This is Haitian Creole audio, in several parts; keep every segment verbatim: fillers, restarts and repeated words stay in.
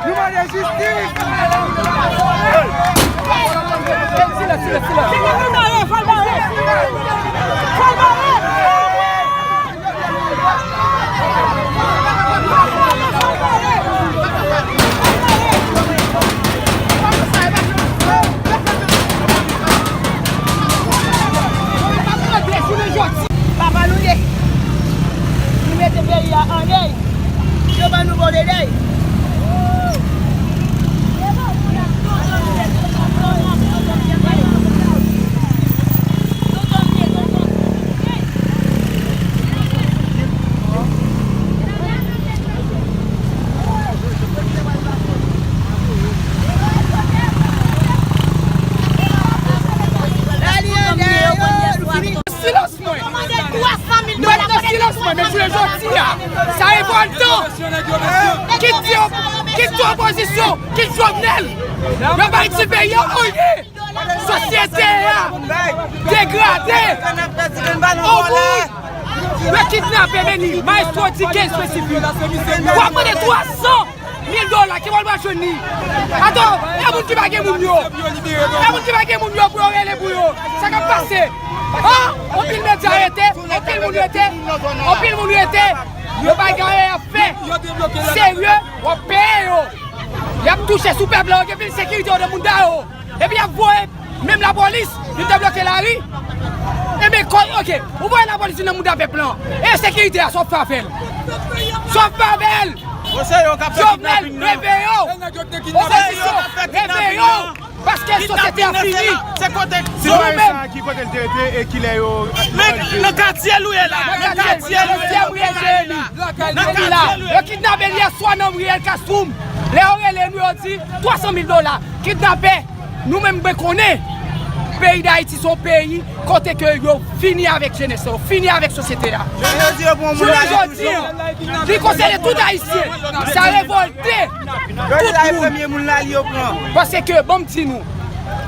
Nou mande jistis! Silans, silans, silans! Papa nou ye. Nou mete peyi a an dèy. Yo ban nou bon dèy. Silans mwen! Mwen nan silans mwen, men jounen jodi a, sa revòltan! Kit ti, kit ti opozisyon, kit Jovenel! Yo pa itil peyi a anyen! Sosyete a degrade! Obout! Yo kidnape, men ni, Maestro di ke espesifik. W ap mande twa san mil dola, ki bò l pral jwenn li? Atò, e moun ki pa gen moun yo? E moun ki pa gen moun yo pou yo rele pou yo? Sa k ap pase? An? Anpil medya rete, anpil moun rete, anpil moun rete. Yo pa gen anyen y ap fè. Serye, w ap peye yo. Y ap touche sou pèp la, yo gen pil sekirite yo nan moun da yo. Epi y ap voye menm lapolis, vin debloke lari. Ebyen, kò, oke, ou voye lapolis vin nan mouda pèp lan. E sekirite a, sa w ap fè avè l? Sa w ap fè avè l? Jovenel, reveye w! Opozisyon, reveye w! Paske sosyete a fini! Se kote Sitwayen sa a, ki kote l te rete e kilè yo... Men nan katye l ou ye la, nan katye l ou ye la, nan katye l ou ye. Yo kidnape l yèswa nan ri El Kassoum. Lè yo rele nou, yo di twa san mil dola. Kidnapè! Nou menm, mwen konnen peyi Dayiti se yon peyi kote ke yo fini avèk jenès la, yo fini avèk sosyete a. Jounen jodi a, li konsène tout Ayisyen. Sa revòlte tout moun. Paske, ban m di nou,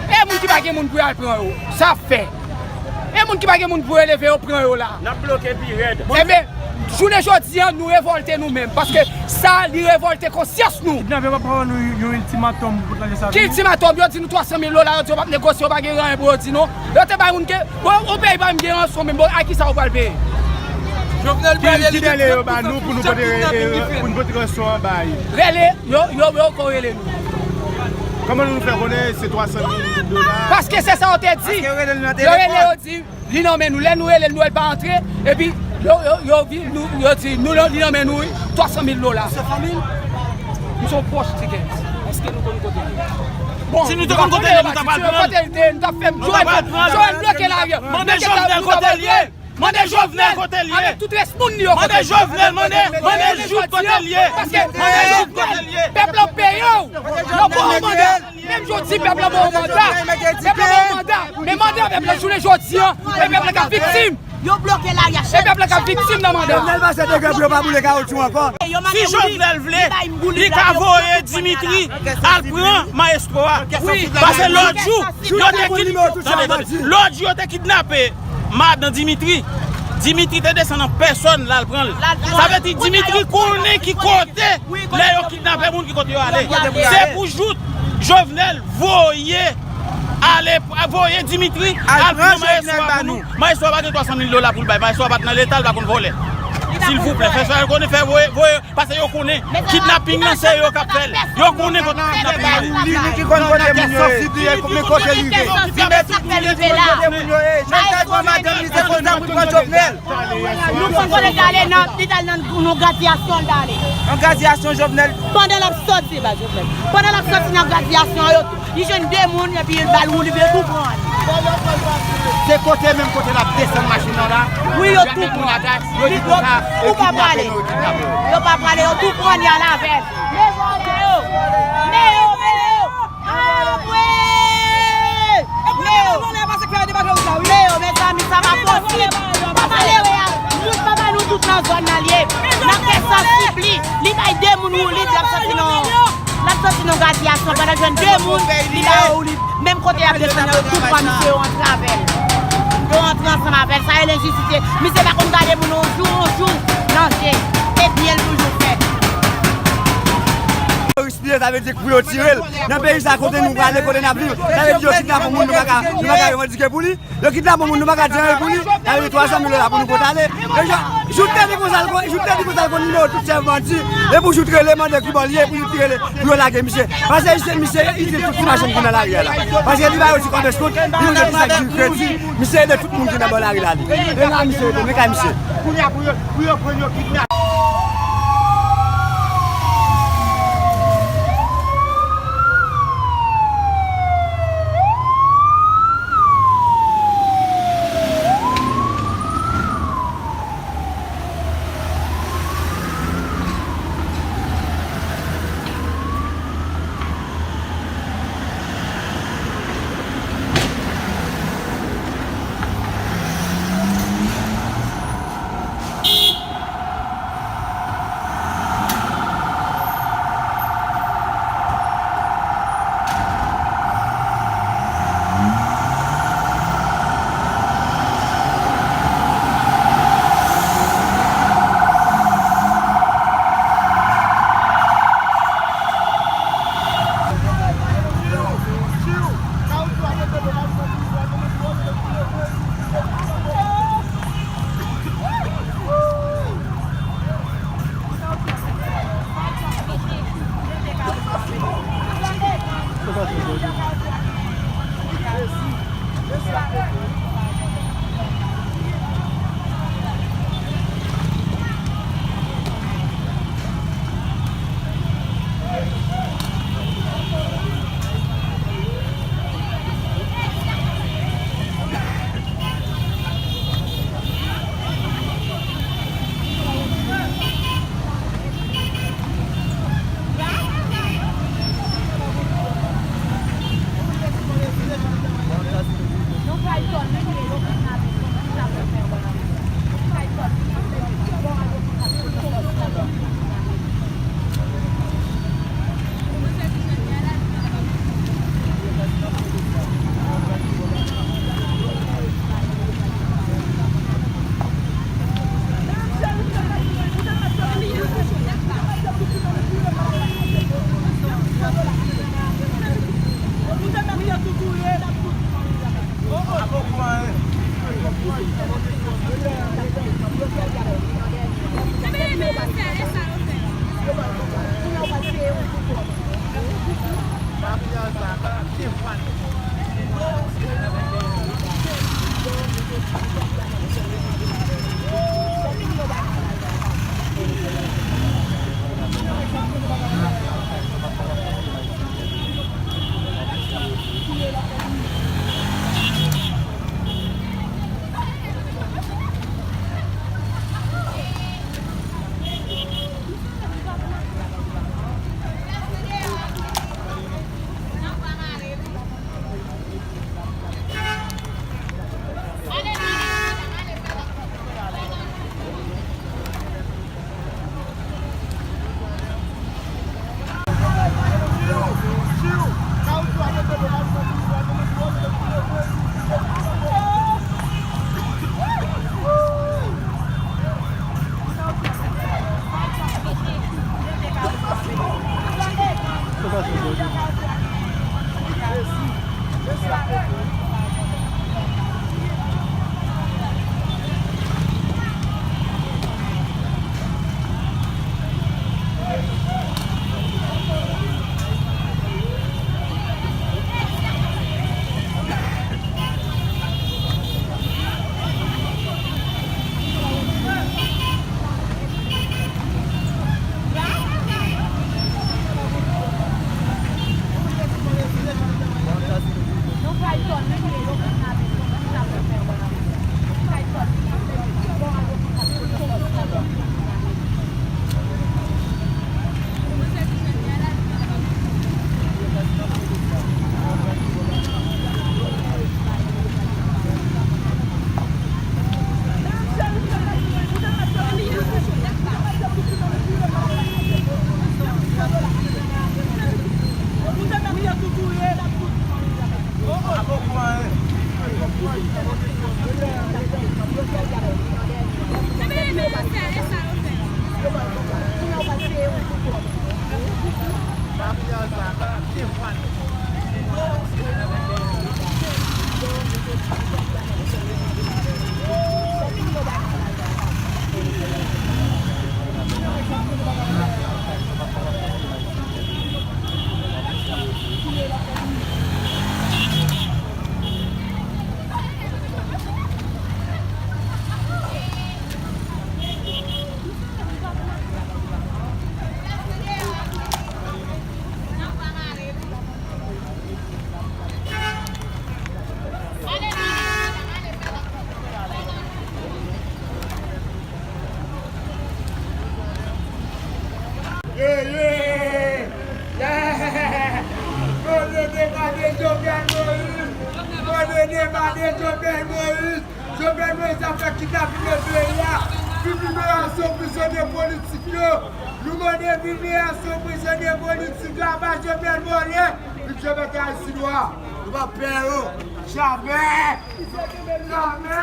e moun ki pa gen moun pou y al pran yo, sa ap fè. E moun ki pa gen moun pou yo leve yo pran yo la. N ap bloke pi rèd. Ebyen, jounen jodi a, nou revòlte nou menm, paske sa, li revòlte konsyans nou. Kidnapè pa ba nou yon iltimatòm pou lage sa vini? Ki iltimatòm? Yo di nou twa san mil dola, yo di yo p ap negosye, yo pa gen anyen pou yo di nou. Yo te bay moun ke, bon, yon peyi pa menm gen ranson menm, bon, a kisa ou pral peye? Jovenel prale, li gen trant pou san chak kidnaping li fèt. Pou nou pote ranson an bay. Rele, yo, yo, yo ko rele nou. Kòman nou fè konnen se twa san mil dola? Paske se sa yo te di. Yo rele, yo di, li nan men nou. Lè nou rele l, nou wè l pa antre. Epi, yo, yo, yo, vi-, nou, yo di, nou, li nan men nou, wi, twa san mil dola. Se fanmi l? Nou se yon pwòch Ti Kens. Èske nou konn kote l ye? Bon, si nou te konn kote l ye, nou t ap al pran l. Kote l te ye, nou t ap fè m jwenn, jwenn bloke lari a. Mande Jovenel kote l ye. Mande Jovenel kote l ye. Avèk tout rès moun li yo kote l ye. Mande Jovenel, mande, mande Jout kote l ye. Paske mande Jout kote l ye. Pèp la peye w. Yo ba w manda. Menm jodi, pèp la ba w manda. Pèp la ba w manda. Men manda pèp la jounen jodi a, e pèp la k ap viktim. Yo bloke lari a. E pèp la k ap viktim nan manda. Jovenel pase degrè pou yo pa boule kawotchou ankò. Si Jovenel vle, li ka voye Dimitri al pran mayestwo a. Paske lòt jou, yo te kid-, tande, tande, lòt jou yo te kidnape madan Dimitri. Dimitri te desann an pèsòn l al pran l. Sa vle di Dimitri konnen ki kote, lè yo kidnape moun, ki kote yo ale. Se pou Jout, Jovenel voye ale, voye Dimitri al pran mayestwo a pou nou. Mayestwo a pa gen twa san mil dola pou l bay. Mayestwo a pa t nan leta, l pa konn vòlè. Silvouplè, fè sa yo konnen, fè voye, voye, paske yo konnen kidnaping nan se yo k ap fè l. Yo konnen kote kidnaping nan ye. Li, li ki konn kote moun yo ye. Li ki konn kote moun yo ye. Li ki konn kote moun yo ye. Jovenel pran madanm li, se konsa pou l pran Jovenel. Nou konn kote l t ale nan, li t al nan, nan gradyasyon l t ale. Nan gradyasyon Jovenel. Pandan l ap sòti, ba Jovenel. Pandan l ap sòti nan gradyasyon an, yo, li jwenn de moun, epi yo ba l woule, yo tou pran li. Se kote menm kote l ap desann machin nan la. Wi, yo tou pran. Yo di konsa, yo kidnape nou, yo kidnape nou. Yo pa prale, yo tou pran li al avè l. Men yo, men yo, men yo, men yo. Ah, mwen! Meo! Meo, mezanmi, sa pa posib! Pa malere a, nou, papa nou tout nan zòn nan l ye. Nan kè sansib li, li bay de moun woulib, l ap sòti nan, l ap sòti nan gradyasyon pandan De moun, li ba yo, li, menm kote y ap desann yo, tout pran misye yo antre avè l. Yo antre ansanm avè l. Sa rele enjistis. Misye pa konn gade moun yon jou, yon jou nan je. Se byen l toujou fè. Yo rispire, sa vle di pou yo tire l. Nan peyi sa, kote nou prale, kote n ap viv, sa vle di yo kidnape yon moun, nou pa ka, nou pa ka revandike pou li. Yo kidnape yon moun, nou pa ka di anyen pou li. Sa vle di twa san mil dola pou nou pote ale. E Jout, Jout te di konsa l kon-, Jout te di konsa l konn nimewo tout chèf bandi. E pou Jout rele, mande ki bò l ye, pou Jout rele, pou yo lage misye. Paske misye, misye itil tout ti machann ki nan lari a la. Paske li ba yo ti kòb eskont, li mande ti sak di kredi. Misye ede tout moun ki nan bò lari la, li. E la misye ede, men kay misye. Kounye a pou yo, pou yo pran yo kidnape. Ye, ye! Ye! Mande deba de Jovenel Moïse! Mande deba de Jovenel Moïse! Jovenel Moïse ap fè kidnapin nan peyi a. Vin liberasyon prizonye politik yo. Nou mande vin liberasyon prizonye politik yo. Aba Jovenel vòlè. Vin Jovenel te Ayisyen nwa. Nou p ap pè yo. Jamè. Jamè.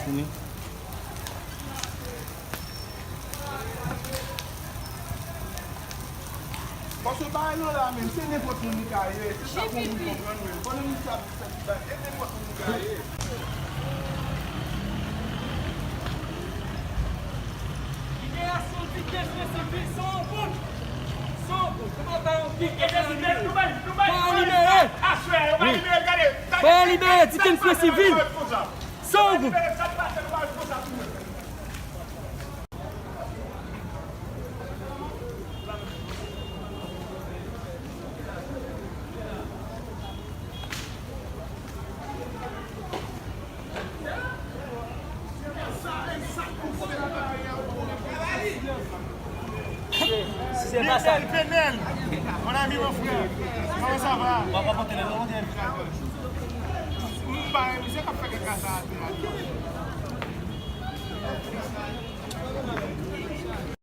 Fini. Paske bagay nan la menm, se nenpòt moun li ka ye. Se sa pou moun konprann menm. Pandan nou sa ap fè ti bagay, e nenpòt moun li ka ye. Liberasyon Dickens Principal, san wont. San wont. Ou pa bay yon pik. Fò libere. Wi. Fò libere Dickens Principal. San wont. Si se pa sa. Penel, Penel, mon ami, mon frère, comment ça va? Ou pa konprann lè nou di. M pa renmen misye k ap fè kaka sa atè a.